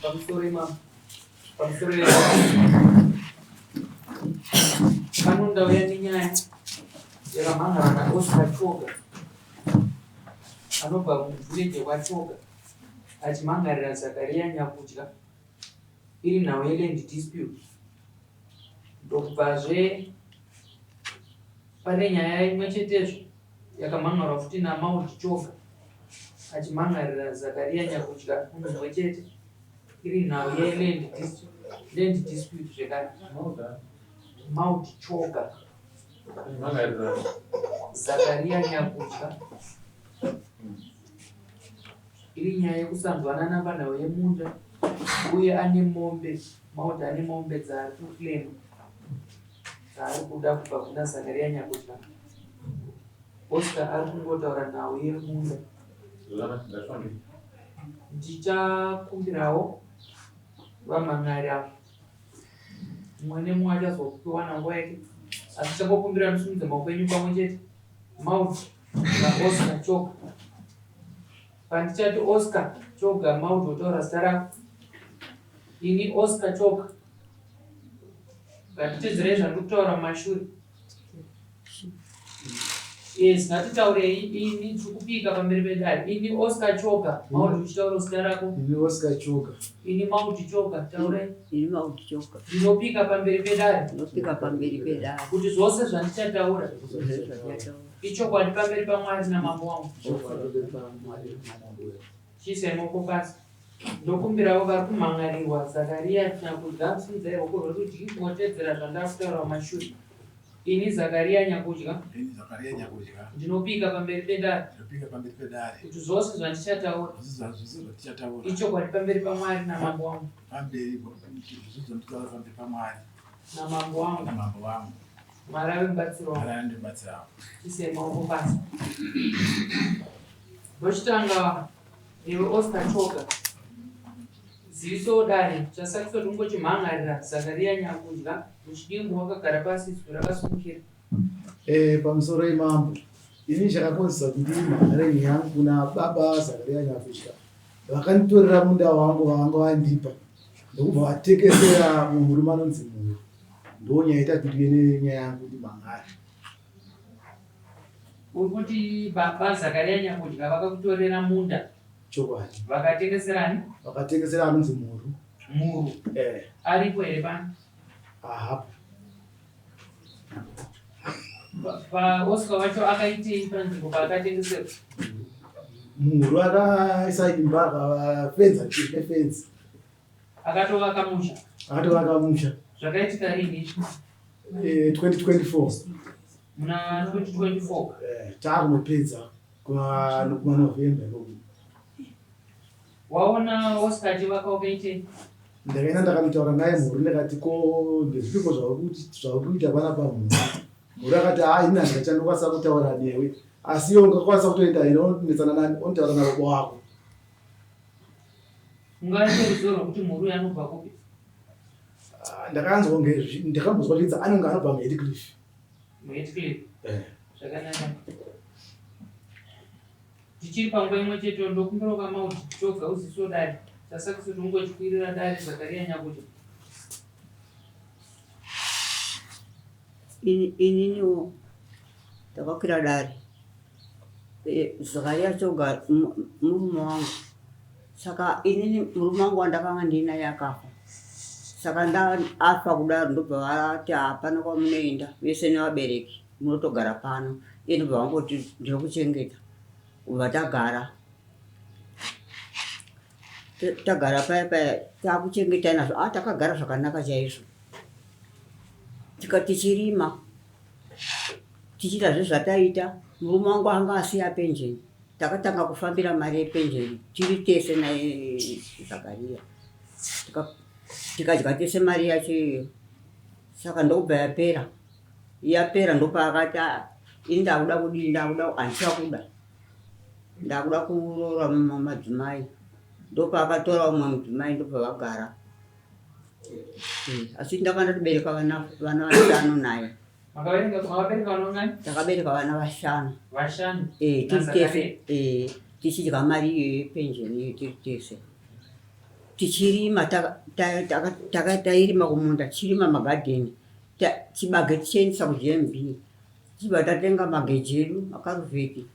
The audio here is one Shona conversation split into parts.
Pamusoro imam. Pamusoro pano ndauya nenyaya yakamhan'ara naOscar Choga anobva muvhireji kwaChoga achimhan'arira Zakaria Nyakudya iri nhau yeland dispute ndokubvazve pane nyaya imwe chetezvo yakamhan'arwa futi naMaud Choga achimhan'arira Zakaria Nyakudya munhu mumwe chete iri nhau yeland land dispute zvekare. Maud Choga Zakaria Nyakudya iri nyaya yekusanzwanana panhau yemunda uye ane mombe Maud ane mombe dzaari kuclaima dzaari kuda kubva kuna Zakaria Nyakudya. Oscar ari kungotaura nhau yemunda. Ndichakumbirawo vamhan'ari ava mumwe nemumwe achazopiwana nguva yake asi changokumbira musimudze maoko enyu pamwe chete Maud naOscar Choga. Pandichati Oscar Choga Maud wotaura zita rako. Ini Oscar Choga. Ngatitedzerei zvandiri kutaura mumashure. Yes, ngatitaurei ini tiri kupika pamberi pedare. Ini Oscar Choga, Maud uchitaura zita rako. Ini Oscar Choga. Ini Maud Choga, taurei. Ini Maud Choga. Ndinopika pamberi pedare. Ndinopika pamberi pedare. Kuti zvose zvandichataura. Zvose zvandichataura. Ichokwadi pamberi paMwari namambo wangu. Ichokwadi pamberi paMwari namambo wangu. Chiisai maoko pasi. Ndokumbirawo vari kumhan'arirwa Zakaria Nyakudya simudzai ruoko rwerudyi motedzera zvandakutaura mumashure. Ini Zakaria Nyakudya. Ini Zakaria Nyakudya. Ndinopika pamberi pedare. Ndinopika pamberi pedare. Kuti zvose zvandichataura. Zvose zvandichataura. Ichokwadi pamberi paMwari namambo wangu. Pamberi zvose zvandichataura pamberi paMwari. Namambo wangu. Namambo wangu. Mwari ave mubatsiri wangu. Mwari ave mubatsiri wangu. Isai maoko pasi. Ndochitanga Iwe Oscar Choga, zivisawo dare chasakisa kuti ungochimhan'arira Zakaria Nyakudya muchidimbu wakagara pasi izwi rakasimukira. Eh, pamusoro imambo ini chakakonzesa kuti ndimhan'are nyaya yangu kuna baba Zakaria Nyakudya vakanditorera munda wangu vavanga vandipa ndokubva vatekesera mumwe murume anonzi Mhuru ndonyaya ita kuti ndive nenyaya yangu ndimhan'are. Uri kuti baba Zakaria Nyakudya vakakutorera munda? Chokwadi. Vakatengeserani? Vakatengesera anonzi Muru. Muru. Eh. Aripo here pano? Ahapo. Pa Oscar wacho akaitei panzvimbo paakatengeserwa? Muru akaisa imba akafenza nefenzi. Akatovaka musha. Akatovaka musha. Zvakaitika rini izvi? 2024. Muna 2024. Taakunopedza kuma November ikoko. Waona Oscar achivaka wakaitei? Ndakaenda ndakanotaura naye Mhuru ndikati ko ndezvipiko zvauri kuita panapa Mhuru? Mhuru akati haa ini handichandokwanisa kutaura newe asi iwe ungakwanisa kutoenda here onetsana nani onotaura nababa wako. Ungave neruzivo rwekuti mhuru uyu anobva kupi? Ah, ndakanzwa kunge ndakambonzwa zvichinzi anonge anobva muHeathcliff. MuHeathcliff? Eh. Zvakanaka. Tichiri panguva imwe cheteyo ndokumbirawo vaMaud Choga uziso dare. Tasakisa kuti ungochikwirira dare Zakaria Nyakuta. Ininiwo ndakakwira dare. Zakaria Choga murume wangu saka inini murume wangu wandakanga ndiinaye akafa saka afa kudaro ndobva vati hapana kwamunoenda vese nevabereki munotogara pano iye ndobva vangoti ndinokuchengeta kubva tagara tagara paya paya takuchengetana ah, takagara zvakanaka chaizvo tikatichirima tichiita zvezvataita murume wangu anga asiya penjeni takatanga kufambira mari yepenjeni tiri tese naye Zakaria tikadya tese mari yacho iyoyo saka ndokubva yapera yapera ndopaakati ah, ini ndakuda kudii ndakuda handichakuda ndakuda kuroora madzimai ndopaakatora umwe mudzimai ndobva vagara Eh, asi ndanga ndatobereka vana vana vashanu naye. Makabereka makabereka vana vangani? Takabereka vana vashanu. Vashanu. Eh, tiri tese eh tichidya mari iyoyo yepenjeni iyo tiri tese. Tichirima tairima kumunda tichirima magadheni chibage tichiendesa kuGMB tichibva tatenga mageji edu makaruvheti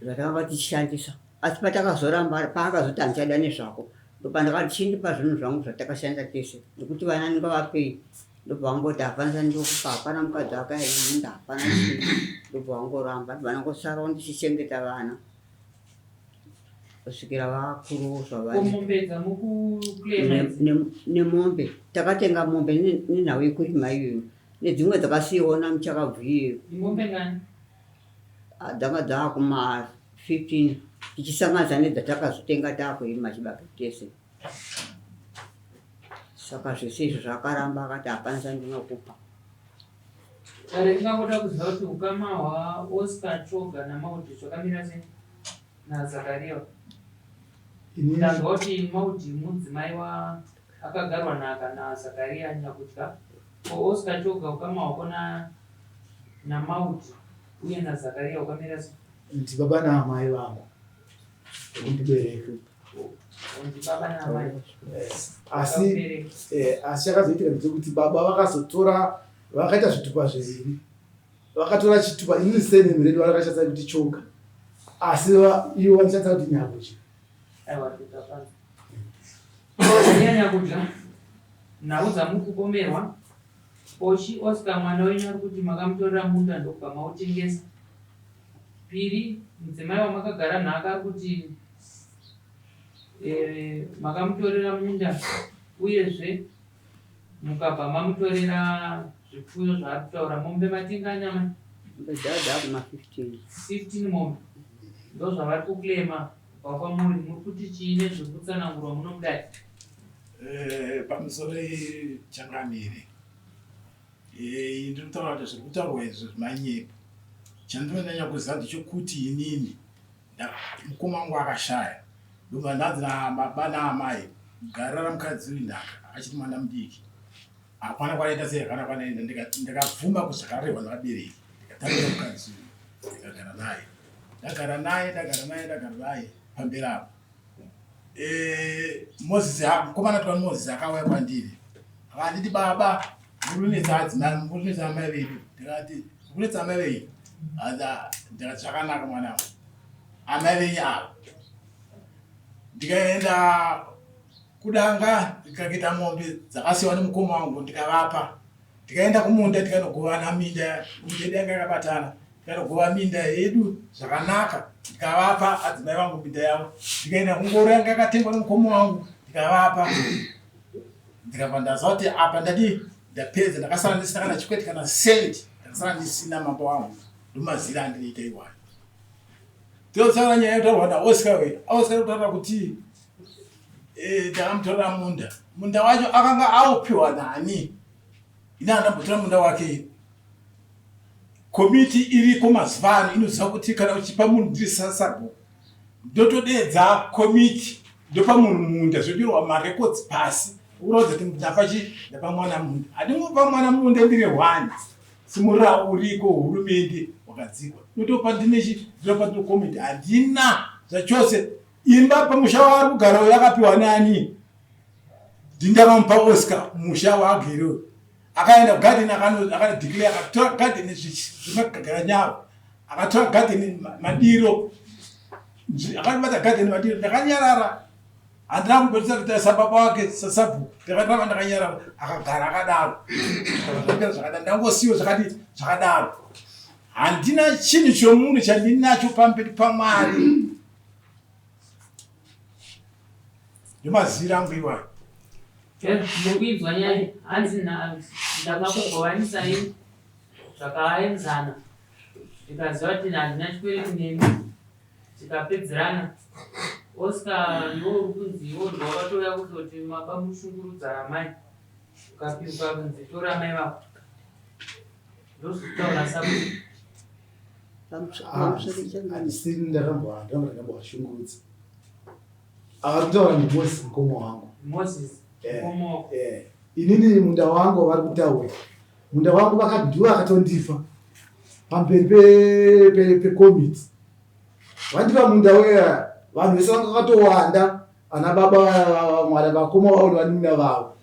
zvatakanga tichishandisa asi patakazoramba paakazoti handichada nezvako ndopandakati chindipa zvinhu zvangu zvatakashanda tese nekuti vana ndingavapei ndobva vangoti hapana chandinokupa hapana mukadzi akaya nemunda hapana chii ndobva vangoramba ndobva ndangosarawo ndichichengeta vana kusvikira vakuru zvavari nemombe takatenga mombe nenhau yekurima iyoyo nedzimwe dzakasiyiwa namuchakabvu iyoyo ah, dzanga dzakuma 15 tichisanganisa nedzatakazitenga takuima chibage tese saka zvese izvo zvakaramba akati hapana chandinokupa Dare ringangoda kuziva kuti ukama hwaOscar Choga naMaudi zvakamira sei naZakaria. Ndanzwa kuti Maudi mudzimai wa akagarwa nhaka naZakaria Nyakudya. Ko Oscar Choga ukama hwako na naMaudi uye naZakaria hwakamira sei? Ndibaba naamai vangu vekundibereka. Asi eh, asi chakazoitika ndechekuti baba vakazotora vakaita zvitupa zviviri vakatora chitupa inini sename redu varakashandisa kuti choga asi ivo vanoshandisa kuti nyakudya. Nyakudya nhau dzamuri kupomerwa Oshi Oscar mwana wenyu ari kuti makamutorera munda ndokubva mautengesa. Piri mudzimai wamakagara nhaka ari kuti e, makamutorera munda uyezve mukabva mamutorera zvipfuyo zvaari kutaura mombe matenga nyama Mombe dzava kuma 15. 15 mombe ndozvavari kuclaima kubva kwamuri muri kuti chii nezvekutsanangurwa muno mudai Eh, pamusoro changamire eh, ndiri kutaura kuti zviri kutaurwa izvi zvemanyepo chandinonyanya kuziva ndechekuti inini mukoma wangu akashaya ndobva ndanzi nababa naamai garira mukadzi uyu nhaka achiri mwana mudiki hapana kwanaita sei hapana kwanaenda ndikabvuma kuzvakarehwa nevabereki ndikatambira mukadzi uyu ndikagara naye ndagara naye ndagara naye ndagara naye pamberi apo Eh, Moses mukomana twa Moses akauya kwandiri akanditi baba murinetsa adzimai murinetsa amai vedu ndikati murinetsa amai venyu ndikati zvakanaka mwanangu amai venyu ava ndikaenda kudanga ndikaketa mombe dzakasiwa nemukoma wangu ndikavapa Tikaenda kumunda tikanogovana minda, minda yedu yanga yakabatana, tikanogova minda yedu zvakanaka, ndikavapa adzimai vangu minda yavo. Ndikaenda kungoro yanga yakatengwa nemukoma wangu ndikavapa, ndikabva ndaziva kuti apa ndadii, ndapedza. Ndakasara ndisina kana chikweti kana senti, ndakasara ndisina mambo wangu. Ndomazira andinoita iwayo. Tinotaura nyaya yotaurwa naOscar uyu. Oscar kutaura kuti eh, ndakamutorera munda. Munda wacho akanga aupiwa nani? Ini handambotora munda wake. Komiti iriko mazuva ano inoziva kuti kana uchipa munhu ndiri sasabhuku ndotodeedza komiti ndopa munhu munda zvonyorwa marekodzi pasi kuratidza kuti ndapa chi ndapa mwana munda. Handingopa mwana munda ndiri one. Simura uriko hurumende wakadzikwa ndotopa ndinechi ndinopa document handina zvachose imba pamusha waari kugara uyo akapiwa nani ndindakamupa Oscar musha waagere uyo akaenda kugarden akanodeclare akatora garden zvemagagara nyavo akatora garden madiro akabata garden madiro ndakanyarara Handina kumboita kuita sababa wake sasabhuku ndakaramba ndakanyarara akagara akadaro zvakagara zvakadaro ndangosiyiwa zvakadi zvakadaro handina chinhu chomunhu chandinacho pamberi pamwari ndomaziviro angu iwayo Mukuinzwa nyaya hanzi ndakakugovanisai zvakaenzana ndikaziva kuti handina chikwereti nemi Tikapedzerana. Oscar ndiwo uri kunzi iwo ndiwo wakatouya kuzoti maba mushungurudza amai. Ukapiuka kunzi tora amai vako. Ndozvitaura sabu. Ah, handisiri ndakambo ndakambovashungurudza. Ari kutaura ndiMoses mukoma wangu. Moses eh, mukoma wako. Eh. Inini munda wangu vari kutaura. Munda wangu vakadhiwa akatondifa pamberi pekomiti. Pe, pe Vandipa munda weya vanhu vese vanga vakatowanda. Ana baba vamwana vakoma vavo nevanin'ina vavo.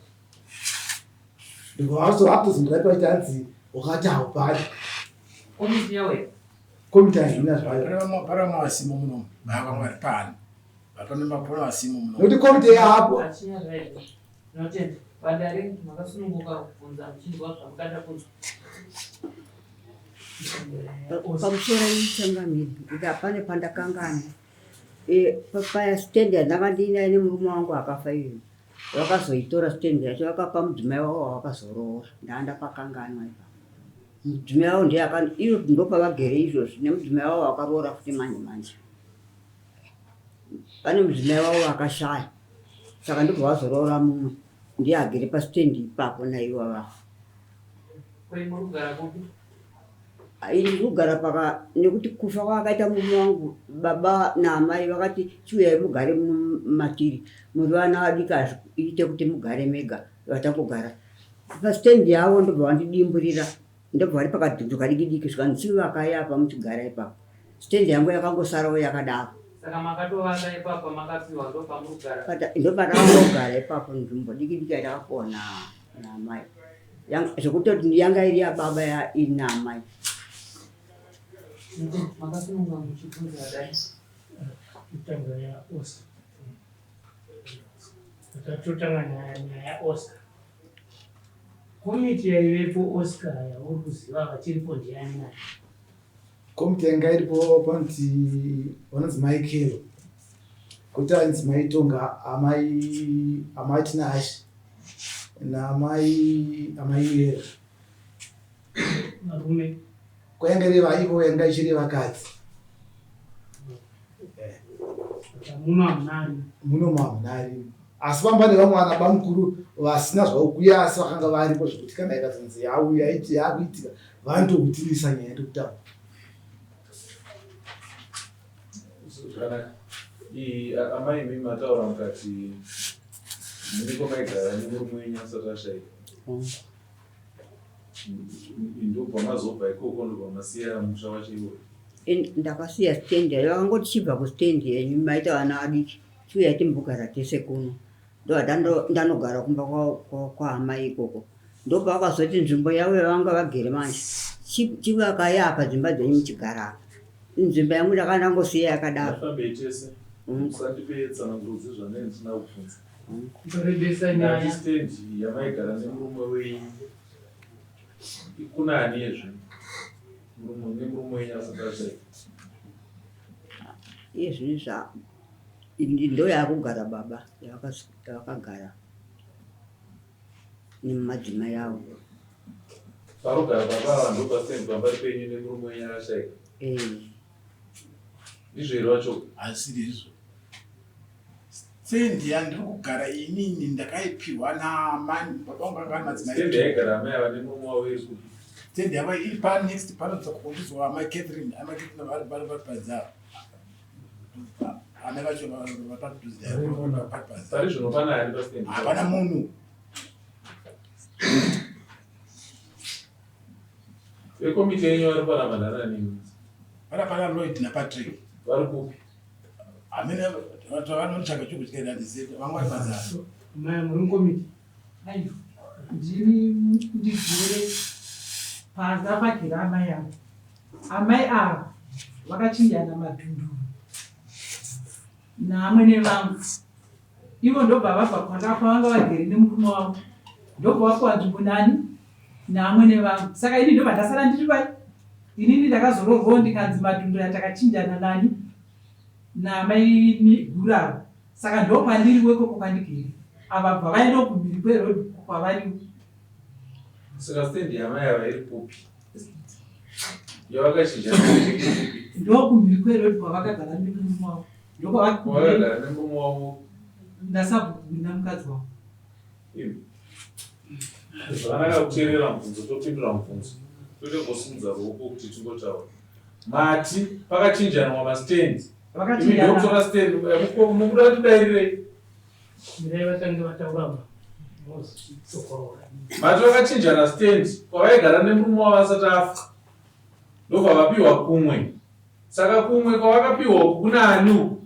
Ndikuvazotozondirapi vachiti hanzi wakati haupadi. Komiti yawe. Komiti haina zvayo. Pane vamwe vasimo muno. Vamwe vari pano. Hapana mapona vasimo muno. Nokuti komiti yahapo. Hachina zvaizvo. Tinotenda. Vadare makasununguka kubvunza muchinzwa zvamukada kunzwa. Pamusoro ichangamire kuti hapane pandakanganwa. E, paya stand yandanga ndiinayo nemurume wangu akafa iyoyo vakazoitora stand yacho vakapa mudzimai wavo wavakazoroora ndanga ndapakanganwa ipapo mudzimai wavo ndiye iro ndopavagere izvozvi nemudzimai wavo wakaroora futi manje manje pane mudzimai wavo akashaya saka ndobva vazoroora mumwe ndiye agere pastendi ipapo naivo vavo ini ndikugara paka nekuti kufa kwakaita murume wangu baba naamai vakati chiuyai mugare matiri muri vana vadiki hazviite kuti mugare mega vatangogara pastendi yavo ndobva vandidimburira Ndobva vari pakadhudhu kadiki diki zvikanzi chivakai apa muchigara ipapo. Stand yangu yakangosarawo yakadaro. Saka makatovaka ipapo makapiwa ndopamurikugara? Ndopatakangogara ipapo nzvimbo diki diki yatakapiwa naamai. Zvekutoti yanga iri yababa iri naamai. Makasununga muchibvunza dai. Kutanga yaOscar. Tatotanga nyaya yaOscar. Komiti yaivepo Oscar yauri kuziva vachiripo ndiani nani? Komiti yanga iripo panoti vanonzi mai Kelo, koti ainzi mai Tonga, amai amai Tinashe naamai amai Yera. Varume. Kwainge iri ivo yanga ichiri vakadzi. Muno hamuna arimo. Muno hamuna arimo. Asi vamba nevamwe vana bamukuru vasina zvavo kuuya asi vakanga varipo zvekuti kana ikazonzi yauya yakuitika vanotohutirisa nyaya ndokutaura. Zvakanaka. Amai imi mataura mukati mune kwamaigara nemurume wenyu asati ashaika. Ndobva mazobva ikoko ndobva masiya musha wacho iwoyo. Ndakasiya stand yayo vakangoti chibva kustand yenyu maita vana vadiki chiuyai timbogara tese kuno ndobva ndanogara kumba kwaamai ikoko ndopavakazoti nzvimbo yavo yavanga vagere manje chivakai apa dzimba dzenyu muchigara apa nzvimbo yangu ndakanga ndangosiya yakadaro. Ngafambei tese musandipe tsananguro dzezvandinenge ndisina kubvunza. Kurebesa nyaya. Ndati stand yamaigara nemurume wenyu kuna ani yezvino? Murume nemurume wenyu asati ashaika. Iye zvino zva ndo yaakugara baba yavakagara nemadzimai avo. Parogara baba ava ndopastand pambari penyu nemurume wenyu akashaika. Eh. Ndizvo here wacho? Hazvisiri izvo. Stand yandiri kugara inini ndakaipiwa naamai baba vangu vanga vari madzimai. Stand yaigara amai ava nemurume wavo iri kupi? Stand yavo iri pa next panonzi kundizwa amai Catherine, amai Catherine vari vari vari panze apa. Amai vacho vari padhuze vari panze. Pari zvino pana ani pastand? Hapana munhu. Vekomiti yenyu vari panapa ndanani? Vari pana Lloyd naPatrick. Vari kupi? Amene vanotsvaga chokudya handizivi vamwe vari panzara. Maya muri mukomiti? Aiwa, ndini ndigere panza pagere amai ava. Amai ava vakachinjana madhunduru naamwene vangu. Ivo ndobva vabva kwanga kwavanga vagere nemurume wavo ndobva vapuwa nzvimbo nani naamwene vangu. Saka ini ndobva ndasara ndiri pai inini ndakazoroorwawo ndikanzi madhunduru atakachinjana nani naamai guru ava saka ndopandiriwo ikoko kwandigere ava bva vaendawo kumhiri kweroad kwavariwo. Saka stand yamai ava iri kupi? Yavakachinja iri kupi? Ndokumhiri kweroad kwavakagara nemurume wavo. Ndokwavakagara nemurume wavo. Ndasabhuku namukadzi wavo. Zvakanaka kuteerera mubvunzo topindura mubvunzo kwete kungosimudza ruoko kuti tingotaura. Mati pakachinjanwa mastand. Vakachinjana. Imi ndokutora stand mukuda kutidairirei? Mirai vatange vataura mozitsokorora. Mati vakachinjana stand kwavaigara nemurume wavo asati afa ndobva vapiwa kumwe. Saka kumwe kwavakapiwa uku kuna ani uku?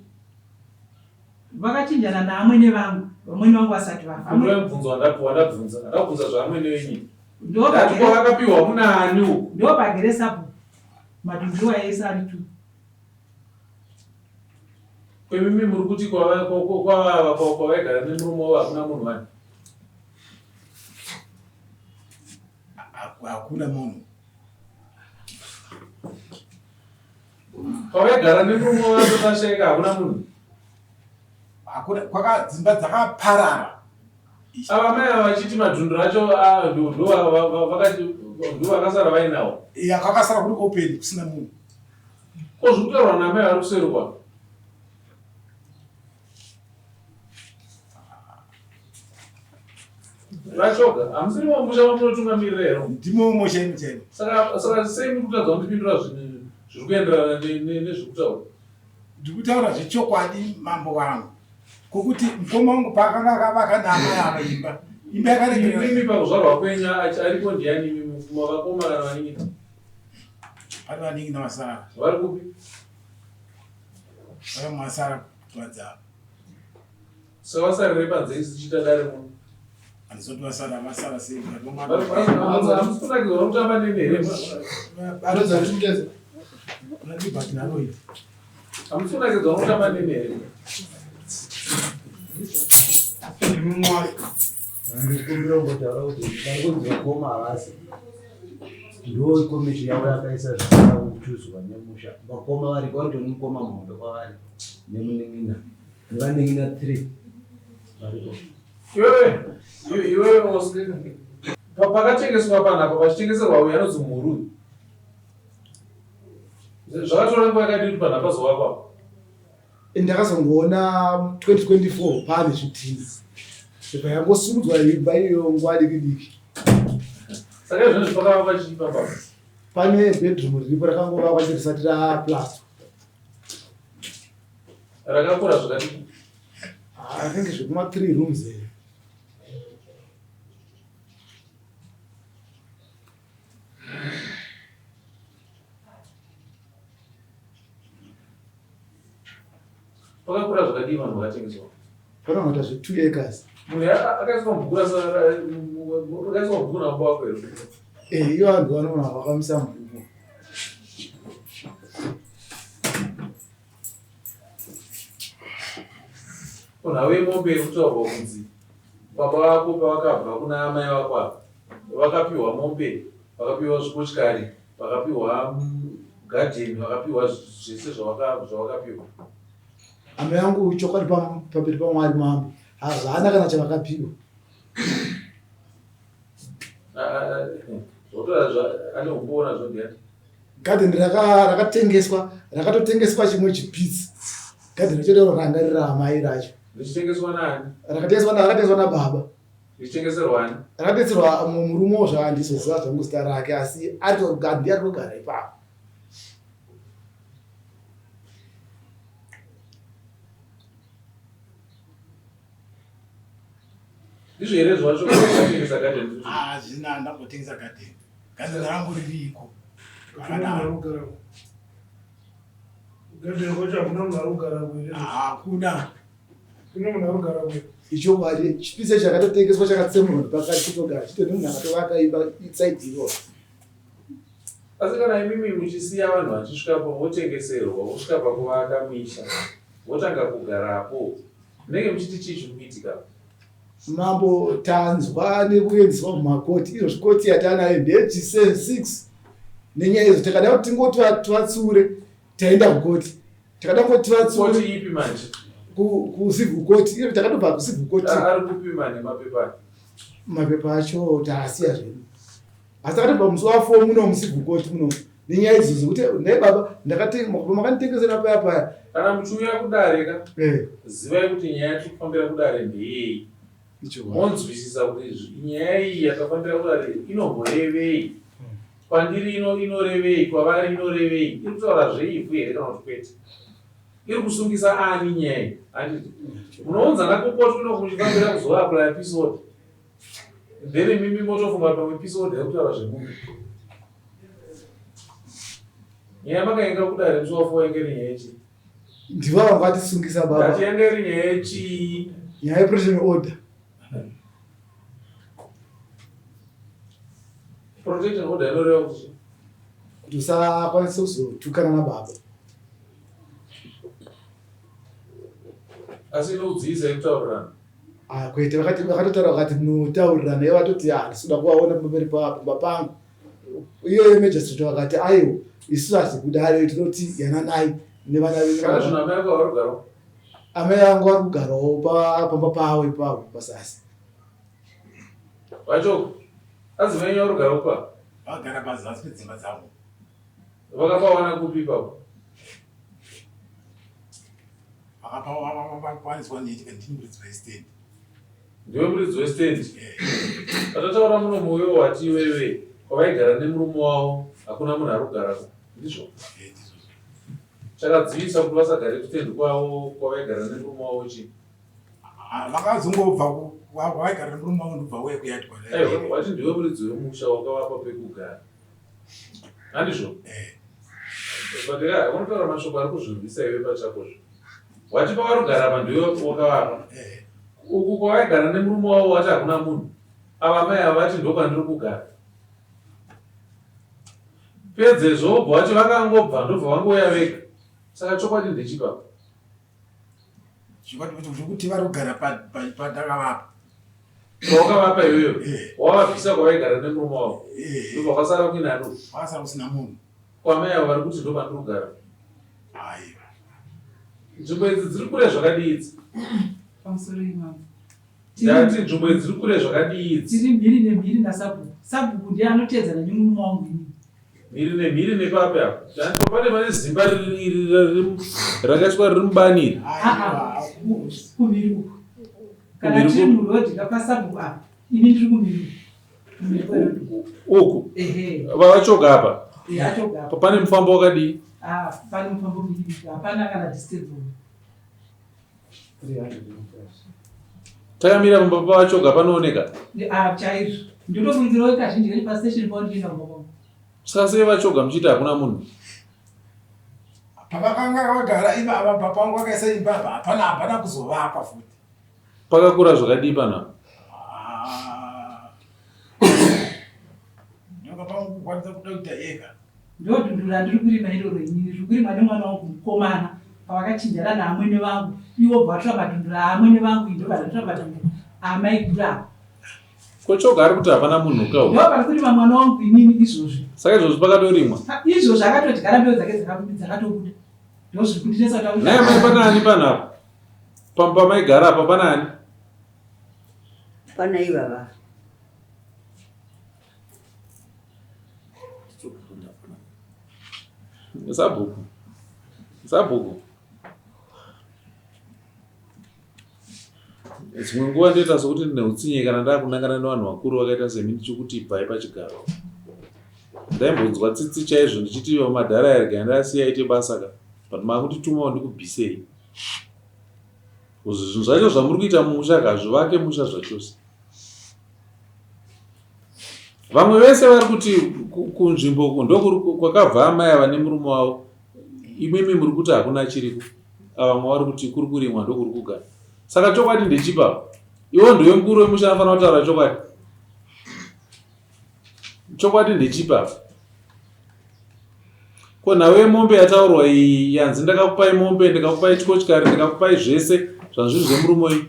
Vakachinjana naamwene vangu, vamwene vangu vasati vafa. Pindura mubvunzo wandabvunza. Ndakubvunza zvaamwene wenyu. Ndati kwavakapiwa kuna ani uku? Ndopagere sabhuku. Madhunduru ese ari tu. Kwemimi muri kuti kwavaigara nemurume wavo hakuna munhu wani? Hakuna munhu. Kwavaigara nemurume wavo pashaika hakuna munhu. Hakuna kwaka dzimba dzakaparara. Ava mai ava vachiti madhunduru acho ndo vakasara vainawo. Ya kwakasara kuri open kusina munhu. Ko zviri kutaurwa namai vari kuseri kwavo. VaChoga, hamusiri mumusha mamunotungamirira here? Ndimo musha imo chaimo. Saka saka sei muri kutadza kundipindura zvinhu zviri kuenderana nezviri kutaurwa? Ndiri kutaura zvechokwadi mambo wangu. Kokuti mukoma wangu paakanga akavaka naamai ava imba. Imba yakaregerera. Imimi pakuzvarwa kwenyu ariko ndiani imi vakoma kana vanin'ina? Pane vanin'ina vasara. Vari kupi? Vari masara kuvanza. So vasarire panze isu tichiita dare muno. Handizoti vasara vasara sei. Hamusi kunakidzwa kutamba neni here? Anonzi achimuteza. Hamusi kunakidzwa kutamba neni here? Ndikumbira kungotaura kuti vari kunzi vakoma havasi ndo komiti yavo yakaisa zvisina kuchuzwa nemusha. Vakoma variko vari kutori mukoma muhombe kwavari nemunin'ina nevanin'ina 3 variko. Iwewe iwewe Oscar pakatengeswa panapa pachitengeserwa uyu anonzi mhuru. Zvakatora nguva yakadii kuti panhu pazovakwa? Ndakazongoona 2024 pane zvidhina zvibva yangosimudzwa imba iyoyo nguva diki diki. Saka izvozvi pakavakwa chii pamba? Pane bedroom riripo rakangovakwa chete risati raplastwa. Rakakura zvakadii? I think zvekuma 3 rooms here. Pakakura zvakadii vanhu vakatengeswa? Panoita zve 2 acres. Munhu akaiswa mubhuku akaiswa mubhuku nababa wako here? Eh, iyo vanhu vanoona vakamisa mubhuku. Nhau yemombe iri kutaurwa kunzi baba vako pavakabva kuna amai vako ava vakapiwa mombe, vakapiwa zvikochikari, vakapiwa gadheni, vakapiwa zvese zvavakapiwa. Amai vangu chokwadi pamberi paMwari mambo havana kana chavakapiwa. Ane umbowo nazvo ndiani? Gadheni rakatengeswa rakatotengeswa chimwe chipitsi. Gadheni racho ndiro ranga riri raamai racho. Richitengeswa nani? Rakatengeswa rakatengeswa nababa. Richitengeserwa ani? Rakatengeserwa murume wo zvaandizoziva zvangu zita rake asi ari ndiye ari kugara ipapo. Ndizvo here zvacho kutengesa garden? Ah, zvina ndambotengesa garden. Garden rangu ririko. Rakadaro. Garden kwacho hakuna munhu ari kugara here? Hakuna. Kune munhu ari kugara here? Ichokwadi chipise chakatotengeswa chakatsemurwa pakati chitogara chito nemunhu akatovaka imba inside iro. Asi kana imimi muchisiya vanhu vachisvikapo votengeserwa vosvika pakuvaka misha votanga kugarapo munenge muchiti chii chiri kuitika? Mambo tanzwa nekuendeswa mumakoti izvozvi koti yatanayo ndeyech6 nenyaya idzo takada kuti tingoti tivatsiure taenda kukoti takada kungoti tivatsiure Koti ipi manje? Kucivil court iyo takatobva kucivil court. Ari kupi manje mapepa acho? Mapepa acho taasiya zvedu asi takatobva musi wa4 muno mucivil court muno nenyaya idzo dzekuti nhai baba makanditengesera paya paya. Kana muchiuya kudare ka Eh. zivai kuti nyaya yatiri kufambira kudare ndeyei Ichokwadi. monzwisisa kuti nyaya iyi yatafambira kudare inomborevei kwandiri ino inorevei kwavari inorevei iri kutaura zveivhu here kana kuti kwete iri kusungisa ani nyaya iyi handiti munounzana kukoti kuno muchifambira kuzoaplaya peace order then imimi motofunga kuti pamwe peace order yekutaura zvemumwe nyaya makaenga kudare musi wafowa inge iri nyaya yechii? Ndivo vanga vatisungisa baba. Ngatienderi nyaya yechii? Nyaya yeprotection order. Protection order inoreva kuti Kuti usakwanise kuzotukana nababa. Asi inokudzivisai kutaurirana? Ah, kwete vakati vakatotaura vakati munotaurirana ivo vatoti ah handisi kuda kuvaona pamberi pamba pangu. Iyoyo magistrate vakati aiwa isu hatikudare tinoti yananai nevana venyu. Kana zvino amai vako vari kugarawo? Amai vangu vari kugarawo pamba pavo ipapo pasasi. Vachoko, azi venyu vari kugara kupa? Vagara pazasi pedzimba dzavo. Vakapawana kupi ipapo? Vakapawaniswa ndini muridzi westendi. Ndiwe muridzi westendi? Patataura muno moyo wati iwewe kwavaigara nemurume wavo hakuna munhu ari kugarako. Ndizvo? Chakadzivisa kuti vasagare kustendi kwavo kwavaigara nemurume wavo chii? Ah, vakazongobva kwavaigara nemurume wavo ndobva uya kuyadwa. Aiwa, wati ndiwe muridzi wemusha wakavapa pekugara. Handizvo? Eh. But ya, unotaura mashoko ari kuzvirwisa iwe pachakozvo. Wati pavari kugara apa ndiwe wakavapa. Eh. Uku kwavaigara nemurume wavo wati hakuna munhu. Ava mai ava vati ndokwandiri kugara. Pedzezvo wobva wati vakangobva ndobva vangouya vega. Saka chokwadi ndechipi apa? Chokwadi kuti vari kugara pandakavapa. Pawakavapa iwewe eh. wavabvisa kwavaigara nemurume wavo. Eh. Ndobva kwasara kuina ani? Kwasara kusina munhu. Kwamai avo vari kuti ndopandiri kugara. Aiwa. Nzvimbo idzi dziri kure zvakadii idzi? Pamusoro imambo. Ndati nzvimbo idzi dziri kure zvakadii idzi? Tiri mhiri nemhiri nasabhuku. Sabhuku ndiye anoteedzana nemurume wangu inini. Mhiri nemhiri nepapi apa? Ndati pane pane zimba rakaitwa riri mubani iri. Aa, kumhiri uku. Kana tiri muroad kapasabhuku apa, ini ndiri kumhiri uku. Kumhiri kweroad. Uku. Ehe. Vavachoga apa. Eh, achoga apa. Pane mufambo wakadii? Ah, pane mufambo mudiki, hapana kana distance. Takamira pamba pavachoga panooneka? Ah, chaizvo. Ndinotofungidzirawo kazhinji kacho pastation pavo ndichienda kumba kwangu. Saka sei vachoga muchiti hakuna munhu? Pavakanga vagara ivava baba vangu vakaisa imba apa hapana hapana kuzovakwa futi. Pakakura zvakadii panapa? Ah. Nyoka pangu kukwanisa kuda kuita ega. Ndodundu randiri kurima iroro inini riri kurimwa nemwana wangu mukomana pavakachinjana naamwene vangu ivo bva vatora madundu raamwene vangu ini ndobva ndatora madundu amaiguru ava. Ko Choga ari kuti hapana munhu ka uyu. Ndopari kurima mwana wangu inini izvozvi. Saka izvozvi pakatorimwa? Izvozvi akatodyara mbeu dzake dzakatobuda. Ndozviri kundinetsa kuti Nhai amai pana ani panapa? Pamba pamaigara apa pana ani? Pana ivava. Sabhuku. Sabhuku. Dzimwe nguva ndoita sokuti ndine utsinye kana ndakunangana nevanhu vakuru vakaita semi ndichikuti ibvai pachigaro. Ndaimbonzwa tsitsi chaizvo ndichiti madhara aya regai ndasiya aite basa ka but makunditumawo ndikubvisei. Zvinhu zvacho zvamuri kuita mumusha ka hazvivake musha zvachose. Vamwe vese vari kuti kunzvimbo uku ndokuri kwakabva amai ava nemurume wavo. Imimi muri kuti hakuna chiriko. Ava vamwe vari kuti kuri kurimwa ndokuri kugara. Saka chokwadi ndechipi apa? Iwo ndiwe mukuru wemusha anofanira kutaura chokwadi. Chokwadi ndechipi apa? Ko nhau yemombe yataurwa iyi yanzi ndakakupai mombe ndikakupai tyotyari ndikakupai zvese zvanzviri zvemurume uyu.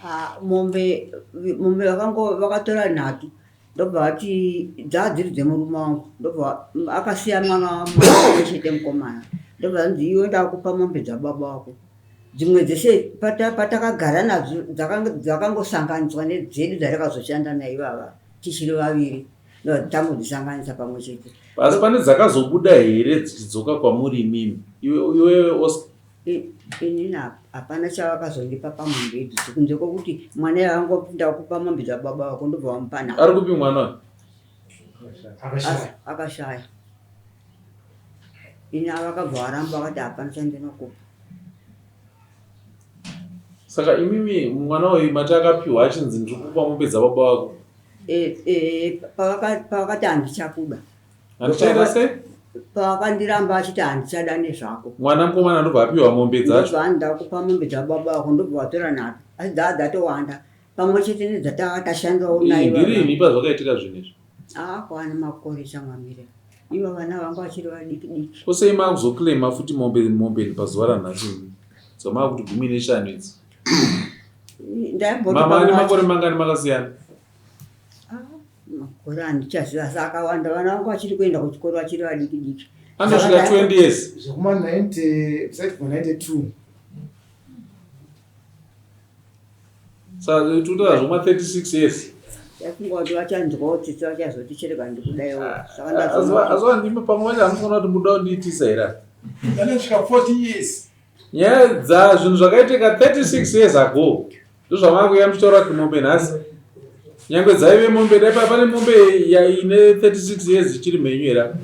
Ah, mombe mombe vakango vakatora nhatu ndobva vati dzaa dziri dzemurume wangu ndobva akasiya mwana mwana chete mukomana ndobva vanzi iwe ndakupa mombe dzababa wako dzimwe dzese patakagara nadzo dzakangosanganiswa nedzedu dzatakazoshanda naivava tichiri vaviri tangodzisanganisa pamwe chete asi pane dzakazobuda here dzichidzoka kwamuri imimi iwewe Oscar Inini hapana chavakazondipa pamombe idzodzo kunze kwokuti mwana iye angoti ndakupa mombe dzababa vako ndobva vamupa nhaka. Ari kupi mwana uyu? Akashaya. Ini vakabva varamba vakati hapana chandinokupa. Saka imimi mwana uyu mati akapiwa achinzi ndiri kupa mombe dzababa vako? E, e, pavakati handichakuda. Handichaita sei? Pavakandiramba achiti handichada nezvako. Mwana mukomana ndobva apiwa mombe dzacho. Ndobva anoda kupa mombe dzababa vako ndobva vatora nhatu asi dzaa dzatowanda pamwe chete nedzatanga tashandawo naye. Ndirini pazvakaitika zvinhu izvi? Ah, kwane makore changamire. Ivo vana vanga vachiri vadiki diki. Ko sei makuzoclaima futi mombe mombe pazuva ranhasi imi? Dzamakuti 15 idzi. Ndaimboti Mama ane makore mangani makasiyana? Ah, makore handichaziva asi akawanda vana vangu vachiri kuenda kuchikoro vachiri vadiki diki. Anosvika 20 years. Zvekuma 90 besides kuma 92. Saka tinotaura zvekuma 36 years. Ndafunga kuti vachanzwawo tsitsi vachazoti cherega ndikudaiwo. Saka Azuva ndazoona azuva ndimi pamwe pacho hamufanira kuti muda kundiitisa here apa? Ndanosvika 40 years. Nyaya dza zvinhu zvakaitika 36 years ago ndozvamakuya muchitaura kuti mombe nhasi nyangwe dzaive mombe dai pane mombe ine 36 years ichiri mhenyu here apa?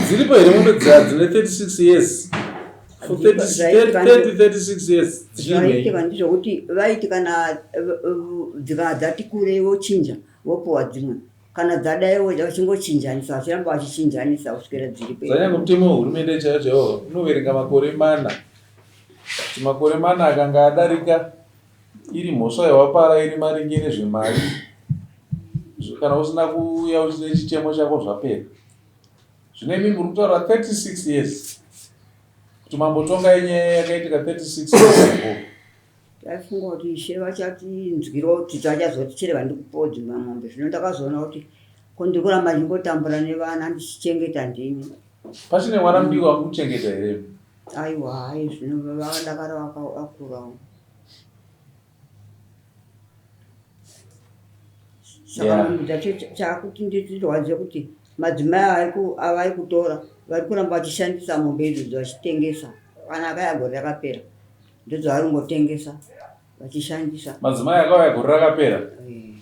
Dziripo here mombe dzine 36 years? For 30, 36 years dzichiri mhenyu. Zvaiitika ndezvekuti vaiti kana dzikava dzati kurei vochinja vopuwa dzimwe kana dzadai vachingochinjanisa vachiramba vachichinjanisa kusvikira dziri pe. Zvanyangwe mutemo wehurumende chaiwo chaiwo unoverenga makore mana kuti makore mana akanga adarika iri mhosva yawapara iri maringe nezvemari kana usina kuuya uchine chichemo chako zvapera zvino imi muri kutaura 36 years kuti mambotongai nyaya yakaitika 36 years ago Taifunga kuti ishe vachatinzwirawo tsitsi vachazoti chirega ndikupewo dzimwe mombe zvino ndakazoona kuti ko ndiri kuramba ndingotambura nevana ndichichengeta ndini. Pachine mwana mudiki wamukuchengeta here? Aiwa hai zvino vakadakara vakurawo. Saka mombe dzacho chakuti nditirwadze kuti madzimai avari kutora vari kuramba vachishandisa mombe idzodzo vachitengesa kana akaya gore rakapera. Ndodzvavari kungotengesa vachishandisa. Madzimai akauya gore rakapera. Eh.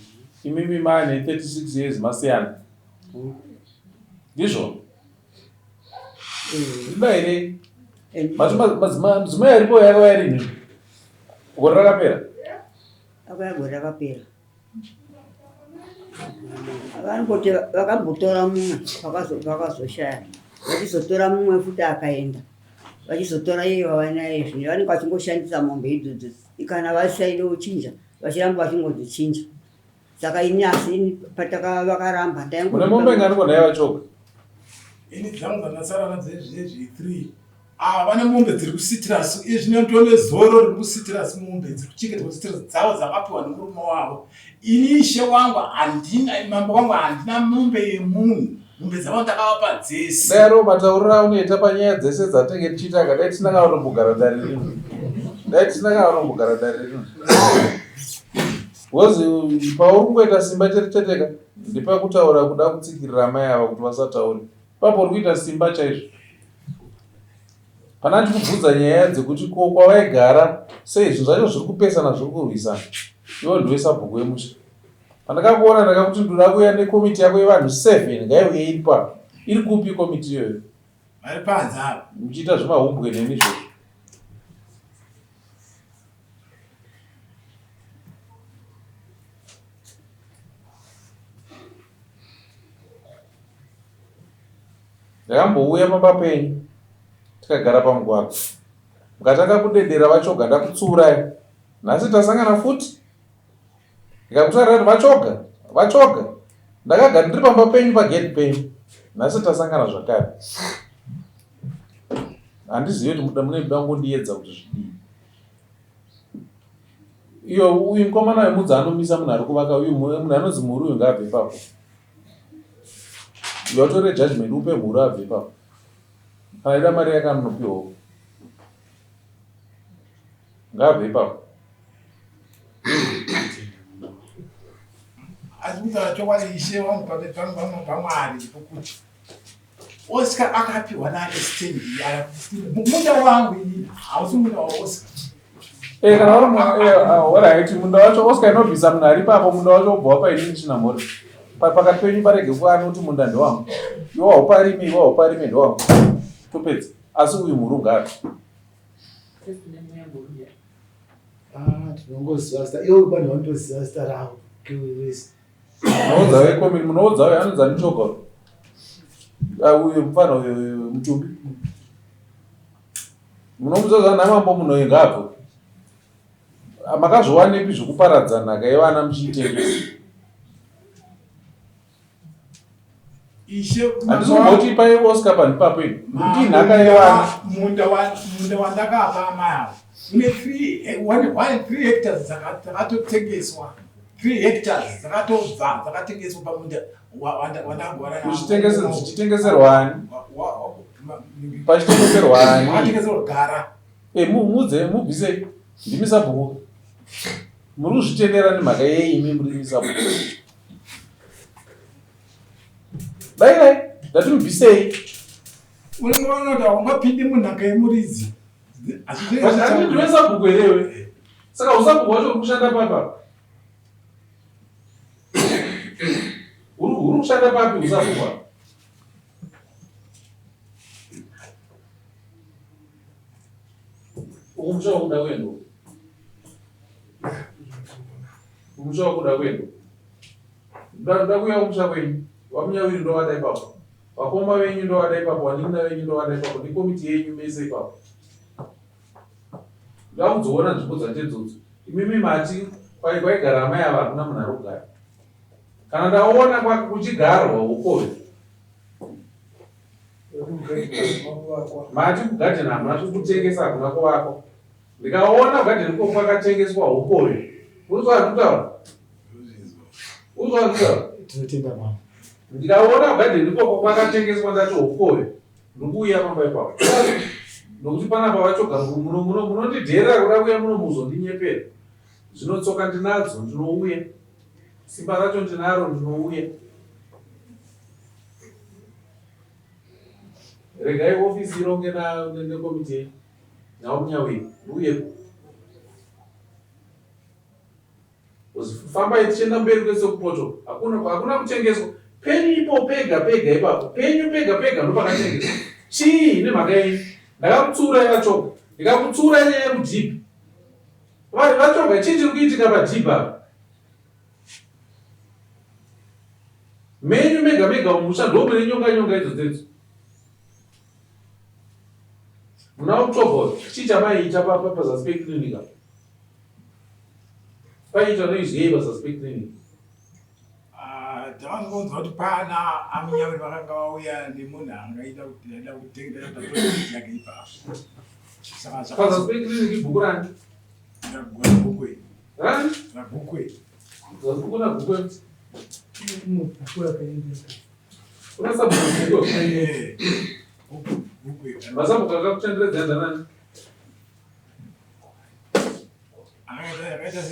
Imimi mane 36 years masiyana. Ndizvo? Eh. Ndida here? Madzimai aripo yakauya rini? Gore rakapera. Akauya gore rakapera. Vanongoti vakambotora mumwe vakazoshaya vachizotora mumwe futi akaenda vachizotora iye vavanaye zvino vanenge vachingoshandisa mombe idzodzo kana vasaide kuchinja vachiramba vachingodzichinja saka ini asi ini pataka vakaramba ndaingone mombe ngani kona yavachoka ini dzangu dzandasara nadzo izvezvi 3 Ava vane mombe dziri kusitirasi uye zvino nditone zoro riri kusitirasi mombe dziri kuchengetwa kusitirasi dzavo dzakapiwa nemurume wavo. Ini ishe wangu handina, mambo wangu handina mombe yemunhu, mombe dzavo ndakavapa dzese. Dai ariwo matauriro aunoita panyaya dzese dzatinenge tichiita ka dai tisina kana kutombogara dare rino. Dai tisina kana kutombogara dare rino. Because pauri kungoita simba chete chete ka ndepakutaura kuda kutsikirira amai ava kuti vasataure. Ipapo uri kuita simba chaizvo. Pana ndikubvunza nyaya dzekuti ko kwavaigara sei zvinhu zvacho zviri kupesana zviri kurwisana. Iwe ndiwe sabhuku wemusha. Pandakakuona ndakakuti ndoda kuuya nekomiti yako yevanhu 7 ngaiuye iri pano. Iri kupi komiti iyoyo? Vari panze ava. Muchiita zvemahumbwe neni izvozvo. Ndakambouya pamba penyu tikagara pamugwagwa mukatanga kudedera vaChoga ndakutsuurai. Nhasi tasangana futi ndikakutaurirai kuti vaChoga vaChoga ndakagara ndiri pamba penyu pagedhi penyu nhasi tasangana zvakare. Handizivi kuti mune kuda kungondiyedza kuti zvidii. Iyo uyu mukomana wemudzi anomisa munhu ari kuvaka uyu munhu anonzi mhuri uyu ngaabve ipapo. Iwe utore judgment upe mhuri abve ipapo. Kana ida mari yake anonopiwawo. Ngaabve ipapo. Asi kutaura chokwadi ishe wangu pamberi pangu paMwari pokuti Oscar akapiwa nani stand munda wangu ini hausi munda waOscar. Eh, kana uri eh, ah, alright munda wacho Oscar inobvisa munhu ari ipapo munda wacho wobva wapa inini Chinamhori. Pakati penyu parege kuva anoti munda ndewangu. Iwe hauparimi, iwe hauparimi ndewangu. Topedza. Asi uyu mhuru ngaabve. Ah, tinongoziva zita ivo vanhu vanotoziva zita ravo wese. Munoudza vekomiti, munoudza uyo anonzi ani Choga uyo. Ah, uyo mufana uyo uyo mutumbi. Munomuudza zva namambo munhu ngabve. Ah, makazviwanepi zvekuparadza nhaka yevana muchiitengesa? Ishe Handisi kumboti ipai Oscar panhu ipapo ini. Ndikuti inhaka yevana. Munda wa munda wandakapa amai avo une 3 hectares dzakatotengeswa 3 hectares dzakatobva dzakatengeswa pamunda wandakagovana Kuchitengese zvichitengeserwa ani? Pachitengeserwa ani? Wakatengeserwa gara. Eh, mudze mubvise ndimi sabhuku. Muri kuzvitendera nemhaka yei imi muri sabhuku? Dai dai ndati mubvisei. Unenge waona kuti haungapindi munhaka yemuridzi. Ndiwe sabhuku here iwe? Saka usabhuku wacho uri kushanda papi apa? Uri kushanda papi usabhuku apa? Ukumusha wakuda kuenda uku. Kumusha wakuda kuenda uku. Ndoda kuuya kumusha kwenyu. Vamunyawiri ndovada ipapo. Vakoma venyu ndovada ipapo. Vanin'ina venyu ndovada ipapo. Nekomiti yenyu mese ipapo. Ndoda kudziona nzvimbo dzacho idzodzo. Imimi mati kwaigara amai ava hakuna munhu ari kugara. Kana ndaona kuchigarwa hukoyo. Mati kugadheni hamuna kutengesa hakuna kuvakwa. Ndikaona kugadheni ikoko kwakatengeswa hukoyo. Unzwa zvandikutaura? Unzwa zvandikutaura? Tinotenda mama. Ndikaona kugadheni ikoko kwakatengeswa ndati hukoyo. Ndikuuya pamba ipapo. Nokuti panapa vachoga munondidherera kuda kuuya muno muzondinyepera. Zvino tsoka ndinadzo ndinouya. Simba racho ndinaro ndinouya. Regai ofisi ironge nekomiti yenyu. Nawo munyawiri ndiuyepo. Fambai tichienda mberi kwese kupoto. Hakuna hakuna kutengeswa. Penyu ipo pega pega ipapo. Penyu pega pega ndopakatengeswa. Chii nemhaka yenyu? Ndakakutsuurai vachoka. Ndikakutsuurai nyaya yekudhibhi. Vanhu vachoka chii chiri kuitika padhibhi apa? Menyu mega mega mumusha ndomune nyonga nyonga idzo dzedzo. Muna October chii chamaiita pazasi peclinic apa? Paiitwa noizwei pazasi peclinic? Ah, takangonzwa kuti pana amunyawiri vakanga vauya nemunhu angaita kuti aida kutenga yake ipapo. Saka pazasi peclinic ibhuku rani? Ragukwe. Rani? Ragukwe. Zasi kuna gukwe. Kuna sabhuku gukwe. Masabhuku akakutenderedzai ndanani?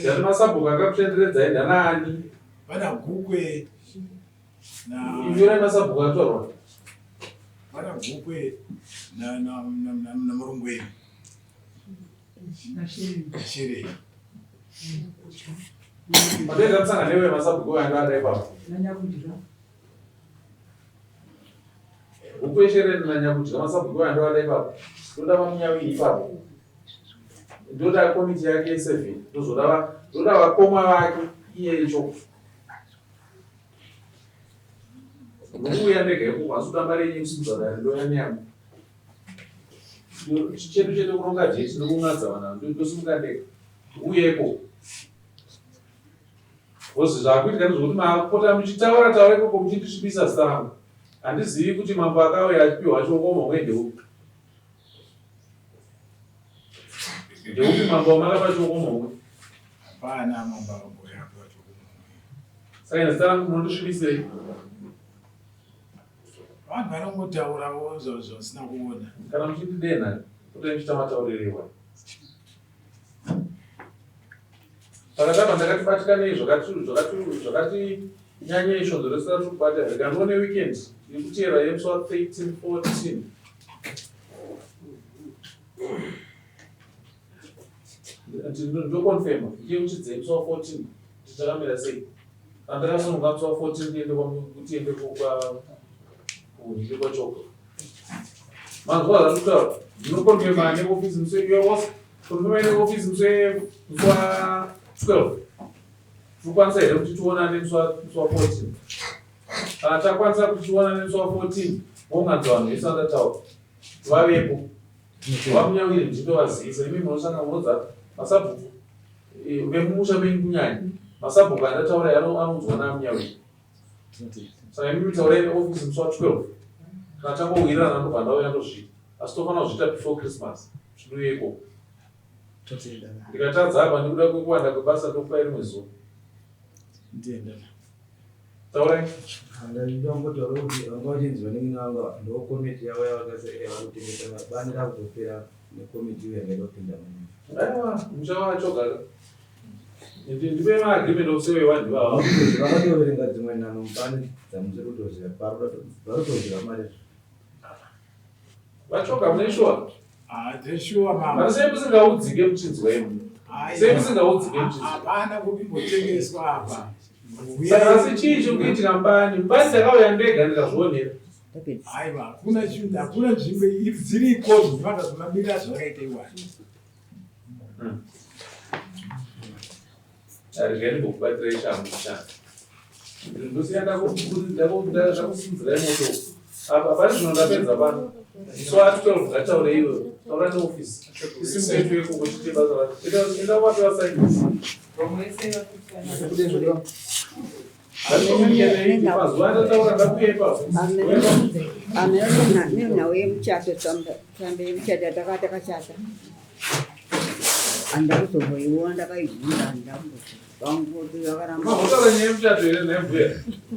Ndati masabhuku akakutenderedzai ndanani? Vana gukwe na Inyorai masabhuku akatorwa. Vana gukwe na na na na murungweni. Nashereni. Patoita musangano iwe masabhuku anga ada ipapo. Nanyakudya. Huku yeshereni nanyakudya masabhuku anga ada ipapo. Ndoda vamunyawiri ipapo. Ndoda komiti yake yeseven. Ndozoda ndoda vakoma vake iye icho. Ndokuuya ndega ikoko asi kuda mari yenyu yekusimudza dare ndoya neyangu. Chedu chedu kuronga jeti nokun'adza vana ndosimuka ndega. Uyeko. Because zvakuitika ndezvekuti makupota muchitaura taura ikoko muchindisvibisa zita rangu. Handizivi kuti mambo akauya achipiwa chiokomo ndeupi. Ndeupi mambo wamakapa chiokomo? Hapana mambo akamboya apiwa chiokomo. Saka zita rangu munondisvibisei? Vanhu vanongotaurawo zvavasina kuona. Kana muchindidenha, potai muchiita matauriro iwayo. Pakati apa ndakati batikanei zvakati zvakati zvakati nyanyei svondo rese ratiri kubata rega ndione weekend iri kuteera yemusi wa 13 14 ndokonfirma ndiyeuchidzei musi wa 14 kuti takamira sei kana takasununga musi wa 14 tiende tiende kuhinde kwachoko manzwa zvandikutaura ndinokonfirma neofisi musi wose konfirma neofisi musi wa 12 Tinokwanisa here kuti tionane musi wa 14? Kana takwanisa kuti tionane musi wa 14, mounganidza vanhu vese vandataura vavepo. VaMunyawiri ndintovazivisa imi munosanga munodza masabhuku eh, vemumusha menyu kunyanya masabhuku andataura anonzwa naMunyawiri. Saka imi taurai neofisi musi wa 12 kana tangowirirana ndobva ndauya ndozviita asi tofanira kuzviita before Christmas tinouye ikoko. Ndikatadza apa nekuda kwekuwanda kwebasa ndokupai rimwe zuva. Taurai. Ndinongotaura kuti vanga vachinzi vanin'ina vanga ndokomiti yavo yavakaisa yakutengesa bani rakutopera nekomiti iyo yanga kupinda munyika. Aiwa, musha wacho gaka. Ndipe maagreement of sale yevanhu ivava. Vakatoverenga dzimwe nhano mubani dzamusiri kutoziva varikutoziva mari. Vachoka mune shuwa? Ah, dzeshuwa mama. Asi sei musingaudzike muchinzwa imi? Sei musingaudzike muchinzwa? Hapana kupimbotengeswa apa. Saka asi chii chiri kuitika mubani? Mubani ndakauya ndega ndikazvionera. Aiwa, hakuna chinhu, hakuna nzvimbo dziriko zvinofana zvamamira zvakaita iwani. Regai ndimbokubatsirai shamhu chana. Ndosiya ndakusimudzirai moto. Apa pari zvino ndapedza pano. So at 12 ngataure iwe. Taura neoffice. Isimuke tuye koko tiite basa racho. Enda wapi vasainisi. Mazuva andataura ndakuya ipapo. Nenhau yemuchato tsamba yemuchato yataka takachata handina kuzomboiona ndakaibvunza handina kumbovakaramba Mahotaura nyaya yemuchato here nhai mbuya?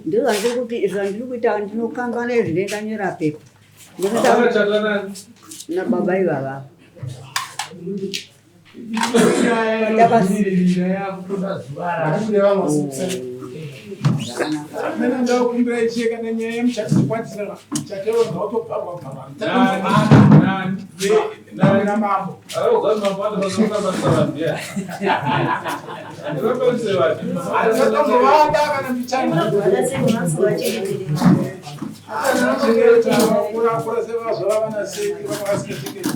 Ndozvandiri kuti zvandiri kuita ndinokangana izvi ndendanyora pepa Makachata nani? nababa ivava. Amene ndakumbira icheka nenyaya yemuchato chikwatisa chaterodza utobvarwa bvarwa. Nani? Nani mambo. Akaudza kuti mambo anofanira kutambanisa vanhu ndiani? Anotambanisa vanhu. Asatombovaada kana mbichana. Kura sevazvara vana seki vakasikecheketi.